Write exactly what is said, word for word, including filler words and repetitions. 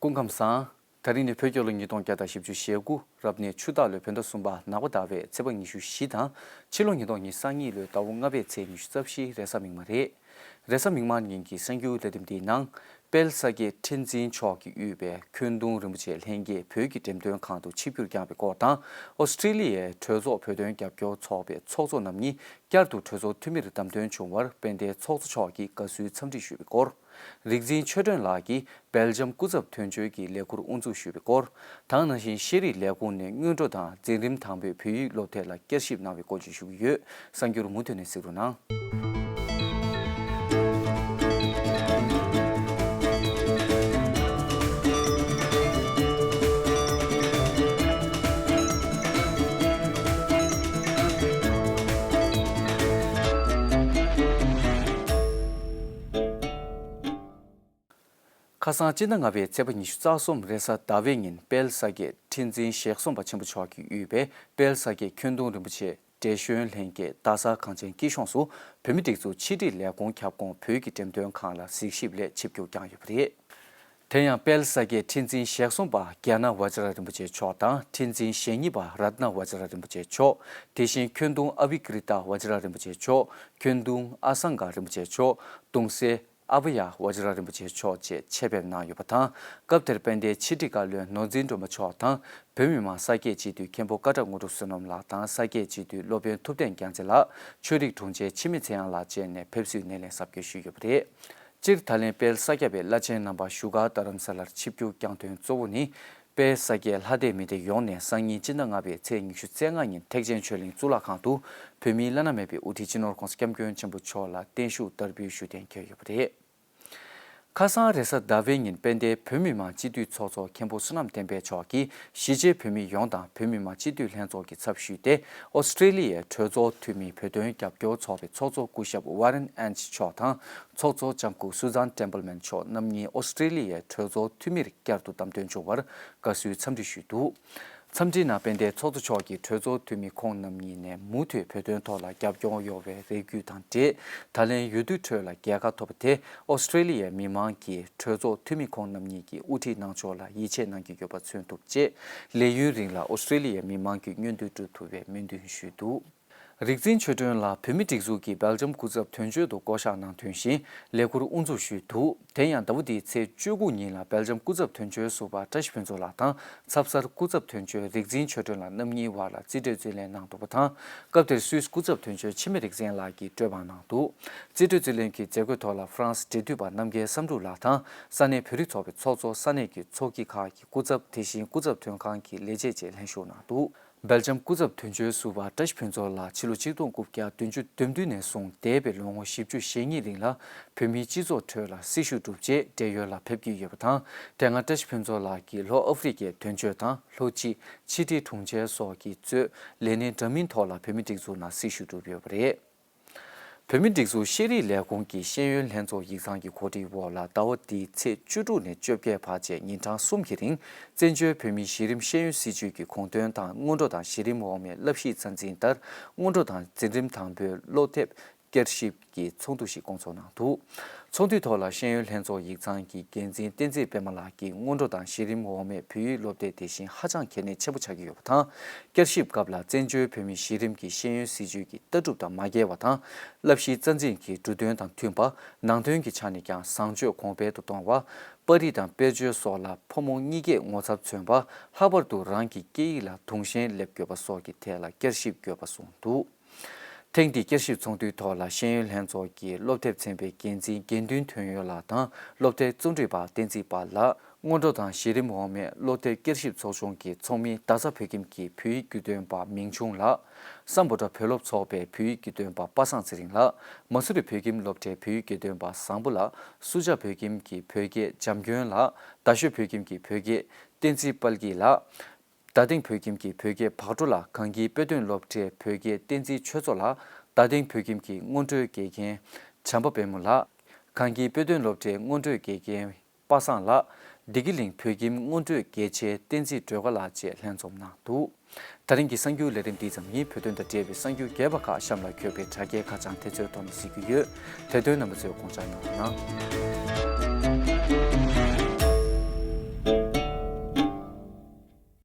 སྐུ་ཁམས་བཟང་། ད་རིང་ནི་བོད་རྒྱལ་ལོ་ཉིས་སྟོང་བརྒྱ་དང་བཞི་བཅུ་ཞེ་དགུ་རབ་གནས་ཆུ་སྟག་ལོའི་བོད་ཟླ་གསུམ་པ་ནག་པ་ཟླ་བའི་ཚེས་པ་ཉི་ཤུ་བཞི་དང་ཕྱི་ལོ་ཉིས་སྟོང་ཉི་ཤུ་རྩ་གཉིས་ལོའི་ཟླ་བ་ལྔ་པའི་ཚེས་ཉི་ཤུ་རྩ་བཞི་རེས་གཟའ་མིག་དམར་རེད། རེས་གཟའ་མིག་དམར་ཉིན་གྱི་གསར་འགྱུར་ལས་རིམ་འདིའི་ནང་། དཔལ་ས་སྐྱ་ཁྲི་འཛིན་མཆོག་གིས་དབུས་པའི་ཁྱོན་བརྡུང་རིན་པོ་ཆེ་ལྷན་རྒྱས་བོད་ཀྱི་འགྲེམས་སྟོན་ཁང་དུ་ཆིབས་བསྒྱུར་བསྐྱངས་པའི་སྐོར་དང་། ཨོ་སི་ཀྲི་ལི་ཡའི་གྲོས་ཚོགས་བོད་དོན་རྒྱབ་སྐྱོར་ཚོགས་པའི་ཚོགས་གཙོ་རྣམ་གཉིས་བསྐྱར་དུ་གྲོས་ཚོགས་འཐུས་མིར་བདམས་ཐོན་བྱུང་བར་དཔལ་ལྡན་ཚོགས་གཙོ་མཆོག་གིས་དགའ་བསུའི་འཚམས་འདྲི་ཞུས་པའི་སྐོར། རིག་འཛིན་ཆོས་སྒྲོན་ལགས་ཀྱིས་སྦེལ་ཇམ་སྐུ་ཚབ་དོན་གཅོད་ཀྱི་ལས་ཁུར་དབུ་འཛུགས་ཞུས་པའི་སྐོར། དེ་ནང་བཞིན་ཤེས་རིག་ལས་ཁུངས་ནས་སྔོན་འགྲོ་དང་འཛིན་རིམ་དང་པོའི་བོད་ཡིག་སློབ་དེབ་ལ་བསྐྱར་ཞིབ་གནང་བའི་སྐོར་བཅས་ཞུ་གི་ཡོད། གསར་འགྱུར་མུ་མཐུད་ནས་གཟིགས་རོགས་གནང་། ཁ་སང་སྤྱི་ཟླ་ལྔ་པའི་ཚེས་པ་ཉི་ཤུ་རྩ་གསུམ་རེས་གཟའ་ཟླ་བའི་ཉིན་དཔལ་ས་སྐྱ་ཁྲི་འཛིན་ཞལ་གསུམ་པ་ཆེན་པོ་མཆོག་གིས་དབུས་པའི་དཔལ་ས་སྐྱ་ཁྱོན་བརྡུང་རིན་པོ་ཆེ་བགྲེས་གཞོན་ལྷན་རྒྱས་རྡ་ས་གངས་ཅན་སྐྱིད་གཤོངས་སུ་བོད་མིའི་སྒྲིག་འཛུགས་ཕྱི་དྲིལ་ལས་ཁུངས་ཁྱབ་ཁོངས་བོད་ཀྱི་འགྲེམས་སྟོན་ཁང་ལ་གཟིགས་ཞིབ་སླད་ཆིབས་བསྒྱུར་བསྐྱངས་ཡོད་པ་རེད། དེ་ཡང་དཔལ་ས་སྐྱའི་ཁྲི་འཛིན་ཞལ་གསུམ་པ་རྒྱ་ནག་ཝ་ཇི་ར་རིན་པོ་ཆེ་མཆོག་དང་ཁྲི་འཛིན་ཞེ་གཉིས་པ་རཏྣ་ཝ་ཇི་ར་རིན་པོ་ཆེ་མཆོག་དེ་བཞིན་ཁྱོན་བརྡུང་ཨ་བྷི་ཀྲི་ཏ་ཝ་ཇི་ར་རིན་པོ་ཆེ་མཆོག་ཁྱོན་བརྡུང་ཨ་སངྒ་རིན་པོ་ཆེ་མཆོག་གདུང་སྲས་ཨ་བྷ་ཡ་ཝ་ཇི་ར་རིན་པོ་ཆེ་མཆོག་བཅས་ཆེད་ཕེབས་གནང་ཡོད་པ་དང་། སྐབས་དེར་དཔལ་ལྡན་ཕྱི་དྲིལ་བཀའ་བློན་ནོར་འཛིན་སྒྲོལ་མ་མཆོག་དང་། བོད་མི་མང་ས་སྐྱའི་སྤྱི་འཐུས་མཁན་པོ་ཀ་ཊ་དངོས་གྲུབ་བསོད་ནམས་ལགས་དང་ས་སྐྱའི་སྤྱི་འཐུས་སློབ་དཔོན་ཐུབ་བསྟན་རྒྱལ་མཚན་ལགས། ཆོས་རིག་དྲུང་ཆེ་འཆི་མེད་ཚེ་དབྱངས་ལགས་བཅས་ནས་ཕེབས་བསུའི་སྣེ་ལེན་གཟབ་རྒྱས་ཞུས་ཡོད་པ་རེད། སྤྱིར་ད་ལན་དཔལ་ས་སྐྱ་པའི་བླ་ཆེན་རྣམ་པ་བཞུགས་སྒར་རྡ་རམ་ས་ལར་ཆིབས་བསྒྱུར་བསྐྱངས་དོན་གཙོ་བོ་ནི། དཔལ་ས་སྐྱའི་ལྷ་སྡེ་མི་སྡེ་ཡོངས་ནས་སང་ཉིན་སྤྱི་ཟླ་ལྔ་པའི་ཚེས་ཉི་ཤུ་རྩ་ལྔ་ཉིན་ཐེག་ཆེན་ཆོས་གླིང་གཙུག་ལག་ཁང་དུ་བོད་མིའི་བླ་ན་མེད་པའི་དབུ་ཁྲིད་སྤྱི་ནོར་༸གོང་ས་༸སྐྱབས་མགོན་ཆེན་པོ་མཆོག་ལ་བརྟན་བཞུགས་བསྟར་འབུལ་ཞུ་གཏན་འཁེལ་ཡོད་པ་རེད། ཁ་སང་རེས་གཟའ་ཟླ་བའི་ཉིན་དཔལ་ལྡན་བོད་མི་མང་སྤྱི་འཐུས་ཚོགས་གཙོ་མཁན་པོ་བསོད་ནམས་བསྟན་འཕེལ་མཆོག་གིས་གཞིས་བྱེས་བོད་མི་ཡོངས་དང་བོད་མི་མང་སྤྱི་འཐུས་ལྷན་ཚོགས་ཀྱི་ཚབ་ཞུས་ཏེ། ཨོ་སི་ཀྲི་ལི་ཡའི་གྲོས་ཚོགས་འཐུས་མི་བོད་དོན་རྒྱབ་སྐྱོར་ཚོགས་པའི་ཚོགས་གཙོ་སྐུ་ཞབས་ཝ་རན་ཨན་ཆི་མཆོག་དང་། ཚོགས་གཙོ་ལྕམ་སྐུ་སུ་ཛན་ཊེམ་པལ་མན་མཆོག་རྣམ་གཉིས་ཨོ་སི་ཀྲི་ལི་ཡའི་གྲོས་ཚོགས་འཐུས་མིར་བསྐྱར་དུ་བདམས་ཐོན་བྱུང་བར་དགའ་བསུའི་འཚམས་འདྲི་ཞུས་འདུག་འཚམས་འདྲིའི་ནང་དཔལ་ལྡན་ཚོགས་གཙོ་མཆོག་གིས་གྲོས་ཚོགས་འཐུས་མི་ཁོང་རྣམ་གཉིས་ནས་མུ་མཐུད་བོད་དོན་ཐོག་ལ་རྒྱབ་སྐྱོར་ཡོང་བའི་རེ་སྐུལ་དང་འབྲེལ། ད་ལན་འོས་བསྡུ་ཁྲོད་ལ་རྒྱལ་ཁ་ཐོབ་པ་དེ་ཨོ་སི་ཀྲི་ལི་ཡའི་མི་མང་གིས་གྲོས་ཚོགས་འཐུས་མི་ཁོང་རྣམ་གཉིས་ཀྱི་དབུ་ཁྲིད་གནང་ཕྱོགས་ལ་ཡིད་ཆེས་གནང་གི་ཡོད་པ་མཚོན་ཐུབ་ཅེས། ལས་ཡུན་རིང་ལ་ཨོ་སི་ཀྲི་ལི་ཡའི་མི་མང་གི་སྨོན་འདུན་སྒྲུབ་ཐུབ་པའི་སྨོན་འདུན་ཞུས་འདུག་རིག་འཛིན་ཆོས་སྒྲོན་ལགས་བོད་མིའི་སྒྲིག་འཛུགས་ཀྱི་སྦེལ་ཇམ་སྐུ་ཚབ་དོན་གཅོད་དུ་བསྐོ་གཞག་གནང་དོན་བཞིན་ལས་ཁུར་དབུ་འཛུགས་ཞུས་འདུག་དེ་ཡང་ཟླ་བ་འདིའི་ཚེས་བཅུ་དགུ་ཉིན་ལ་སྦེལ་ཇམ་སྐུ་ཚབ་དོན་གཅོད་ཟུར་པ་བཀྲ་ཤིས་ཕུན་ཚོགས་ལགས་དང་ཚབ་གསར་སྐུ་ཚབ་དོན་གཅོད་རིག་འཛིན་ཆོས་སྒྲོན་ལགས་རྣམ་གཉིས་བར་ལ་རྩིས་སྤྲོད་རྩིས་ལེན་གནང་འདུག་པ་དང་། སྐབས་དེར་སུད་སི་སྐུ་ཚབ་དོན་གཅོད་འཆི་མེད་རིག་འཛིན་ལགས་ཀྱིས་སྤྲོ་པོ་གནང་འདུག་རྩིས་སྤྲོད་རྩིས་ལེན་གྱི་མཛད་སྒོའི་ཐོག་ལ་ཧྥ་རན་སི་འབྲེལ་མཐུད་པ་རྣམ་རྒྱལ་བསམ་གྲུབ་ལགས་དང་ས་གནས་བོད་རིགས་ཚོགས་པའི་ཚོགས་གཙོ་ས་གནས་ཀྱི་ཚོགས་སྐྱིད་ཁག་གི་སྐུ་ཚབ་དེ་བཞིན་སྐུ་ཚབ་དོན་ཁང་གི་ལས་བྱེད་བཅས་ལྷན་ཞུགས་གནང་འདུག་སྦེལ་ཇམ་སྐུ་ཚབ་དོན་གཅོད་ཟུར་པ་བཀྲ་ཤིས་ཕུན་ཚོགས་ལགས་ཕྱི་ལོ་ཆིག་སྟོང་དགུ་བརྒྱ་བདུན་ཅུ་དོན་བདུན་ནས་བཟུང་འདས་པའི་ལོ་ངོ་བཞི་བཅུ་ཞེ་གཉིས་རིང་ལ་བོད་མིའི་སྤྱི་ཚོགས་ཁྲོད་ལ་སྲི་ཞུ་བསྒྲུབས་རྗེས་བགྲེས་ཡོལ་ལ་ཕེབས་ཀྱི་ཡོད་པ་དང་། དེ་སྔ་བཀྲ་ཤིས་ཕུན་ཚོགས་ལགས་ཀྱིས་ལྷོ་ཨ་ཧྥེ་རི་ཁའི་དོན་གཅོད་དང་ལྷོ་སྤྱི་ཕྱི་དྲིལ་དྲུང་ཆེ་སོགས་ཀྱི་གཙོས་ལས་སྣེ་འདྲ་མིན་ཐོག་ལ་བོད་མིའི་སྒྲིག་འཛུགས་ནང་སྲི་ཞུ་བསྒྲུབས་ཡོད་པ་རེད། བོད་མིའི་སྒྲིག་འཛུགས་ཤེས་རིག་ལས་ཁུངས་ཀྱི་ཤེས་ཡོན་ལྷན་ཚོགས་ཡིག་ཚང་གི་གོ་སྒྲིག་འོག་ལ་ཟླ་བ་འདིའི་ཚེས་བཅུ་དྲུག་ནས་བཅོ་བརྒྱད་བར་བཅས་ཉིན་གྲངས་གསུམ་གྱི་རིང་། བཙན་བྱོལ་བོད་མིའི་གཞི་རིམ་ཤེས་ཡོན་སྲིད་བྱུས་ཀྱི་དགོངས་དོན་དང་སྔོན་འགྲོ་དང་གཞི་རིམ་འོག་མའི་བསླབ་གཞིའི་རྩ་འཛིན་ལྟར་སྔོན་འགྲོ་དང་འཛིན་རིམ་དང་པོའི་སློབ་དེབ་བསྐྱར་ཞིབ་ཀྱི་ཚོགས་འདུ་ཞིག་བསྐོང་ཚོགས་གནང་འདུག་ཚོགས་འདུའི་ཐོག་ལ་ཤེས་ཡོན་ལྷན་ཚོགས་ཡིག་ཚང་གི་འགན་འཛིན་བསྟན་འཛིན་པད་མ་ལགས་ཀྱིས་སྔོན་འགྲོ་དང་གཞི་རིམ་འོག་མའི་བོད་ཡིག་སློབ་དེབ་དེ་བཞིན་ཧ་ཅང་གལ་གནད་ཆེན་པོ་ཆགས་ཀྱི་ཡོད་པ་དང་། བསྐྱར་ཞིབ་སྐབས་ལ་བཙན་བྱོལ་བོད་མིའི་གཞི་རིམ་གྱི་ཤེས་ཡོན་སྲིད་བྱུས་ཀྱི་ལྟ་གྲུབ་དང་མ་འགལ་བ་དང་། བསླབ་གཞིའི་རྩ་འཛིན་གྱི་འབྲུ་དོན་དང་མཐུན་པ། ནང་དོན་གྱི་ཆ་ནས་ཀྱང་བཟང་སྤྱོད་གོང་འཕེལ་དུ་གཏོང་བ། པར་རིས་དང་དཔེར་བརྗོད་སོགས་ལ་ཕོ་མོ་གཉིས་ཀས་ངོ་ཚབ་མཚོན་པ། ལྷག་པར་དུ་རང་གི་སྐད་ཡིག་ལ་དུང་ཞེན་སླེབས་དགོས་པ་སོགས་ཀྱི་ཐད་ལ་བསྐྱར་ཞིབ་དགོས་པ་གསུངས་འདུག་ཐེངས་འདིའི་བསྐྱར་ཞིབ་ཚོགས་འདུའི་ཐོག་ལ་ཤེས་ཡོན་ལྷན་ཚོགས་ཀྱི་སློབ་དེབ་ཚན་པའི་འགན་འཛིན་དགེ་འདུན་དོན་ཡོད་ལགས་དང་སློབ་དེབ་རྩོམ་སྒྲིག་པ་བསྟན་འཛིན་དཔལ་ལགས། སྔོན་འགྲོ་དང་གཞི་རིམ་འོག་མའི་སློབ་དེབ་བསྐྱར་ཞིབ་ཚོགས་ཆུང་གི་ཚོགས་མི་རྡ་ས་བོད་ཁྱིམ་གྱི་བོད་ཡིག་བརྒྱུད་སྟོན་པ་མིང་ཆུང་ལགས། སམ་བྷོ་ཊ་བོད་སློབ་ཚོགས་པའི་བོད་ཡིག་བརྒྱུད་སྟོན་པ་པ་སངས་ཚེ་རིང་ལགས། མ་སུ་རི་བོད་ཁྱིམ་སློབ་གྲྭའི་བོད་ཡིག་བརྒྱུད་སྟོན་པ་བཟང་པོ་ལགས། སུ་ཇཱ་བོད་ཁྱིམ་གྱི་བོད་དགེ་འཇམ་སྐྱོན་ལགས། རྡ་ཤོད་བོད་ཁྱིམ་གྱི་བོད་དགེ་བསྟན་འཛིན་དཔལ་སྐྱིད་ལགས། རྡ་སྟེང་བོད་ཁྱིམ་གྱི་བོད་དགེ་བག་གྲོ་ལགས། གངས་སྐྱིད་དཔེ་སྟོན་སློབ་གྲྭའི་བོད་དགེ་བསྟན་འཛིན་ཆོས་མཚོ་ལགས། རྡ་སྟེང་བོད་ཁྱིམ་གྱི་སྔོན་འགྲོའི་དགེ་རྒན་བྱམས་པ་དཔལ་མོ་ལགས། གངས་སྐྱིད་དཔེ་སྟོན་སློབ་གྲྭའི་སྔོན་འགྲོའི་དགེ་རྒན་པ་སངས་ལགས། བདེ་སྐྱིད་གླིང་བོད་ཁྱིམ་སྔོན་འགྲོའི་དགེ་ཆེ་བསྟན་འཛིན་སྒྲོལ་དཀར་ལགས་བཅས་ལྷན་འཛོམས་གནང་འདུག་ད་རིང་གི་གསར་འགྱུར་ལས་རིམ་འདི་ཙམ་ཡིན། བོད་དོན་དང་འབྲེལ་བའི་གསར་འགྱུར་རྒྱས་པ་ཁག་གཤམ་ལ་འཁོད་པའི་དྲ་རྒྱའི་ཁ་བྱང་དེ་ཚོའི་ཐོག་ནས་གཟིགས་རྒྱུ་ཡོད། དེ་དོན་རྣམ་པ་ཚོས་དགོངས་འཇགས་གནང་རོགས་གནང་།